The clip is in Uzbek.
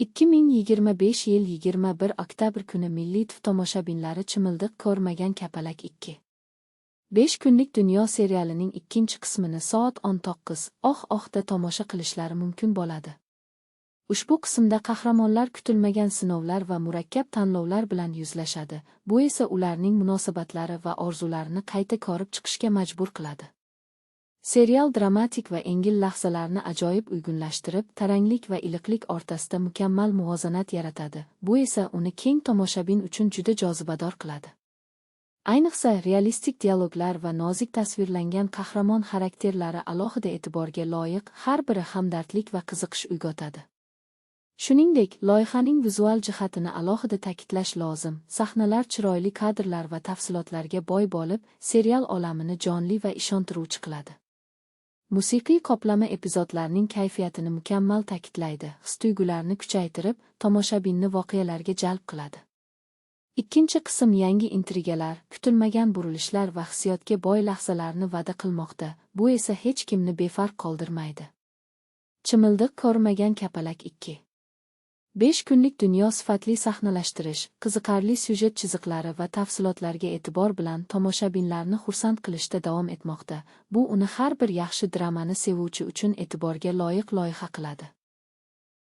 2025 yil 21 oktyabr kuni Milliy TV tomoshabinlari "Chimildiq ko'rmagan kapalak 2. 5 kunlik dunyo" serialining ikkinchi qismini soat 19:00 da tomosha qilishlari mumkin bo'ladi. Ushbu qismda qahramonlar kutilmagan sinovlar va murakkab tanlovlar bilan yuzlashadi. Bu esa ularning munosabatlari va orzularini qayta ko'rib chiqishga majbur qiladi. Serial dramatik va engil lahzalarni ajoyib uyg'unlashtirib, taranglik va iliqlik o'rtasida mukammal muvozanat yaratadi. Bu esa uni keng tomoshabin uchun juda jozibador qiladi. Ayniqsa, realistik dialoglar va nozik tasvirlangan qahramon xarakterlari alohida e'tiborga loyiq, har biri hamdardlik va qiziqish uyg'otadi. Shuningdek, loyihaning vizual jihatini alohida ta'kidlash lozim. Sahnalar chiroyli kadrlar va tafsilotlarga boy bo'lib, serial olamini jonli va ishontiruvchi qiladi. Musiqiy qoplama epizodlarning kayfiyatini mukammal ta'kidlaydi, his-tuyg'ularni kuchaytirib, tomoshabinni voqealarga jalb qiladi. Ikkinchi qism yangi intrigalar, kutilmagan burilishlar va hissiyotga boy lahzalarni va'da qilmoqda. Bu esa hech kimni befarq qoldirmaydi. "Chimildiq ko'rmagan kapalak 2. 5 kunlik dunyo" sifatli sahnalashtirish, qiziqarli syujet chiziqlari va tafsilotlarga e'tibor bilan tomoshabinlarni xursand qilishda davom etmoqda. Bu uni har bir yaxshi dramani sevuvchi uchun e'tiborga loyiq loyiha qiladi.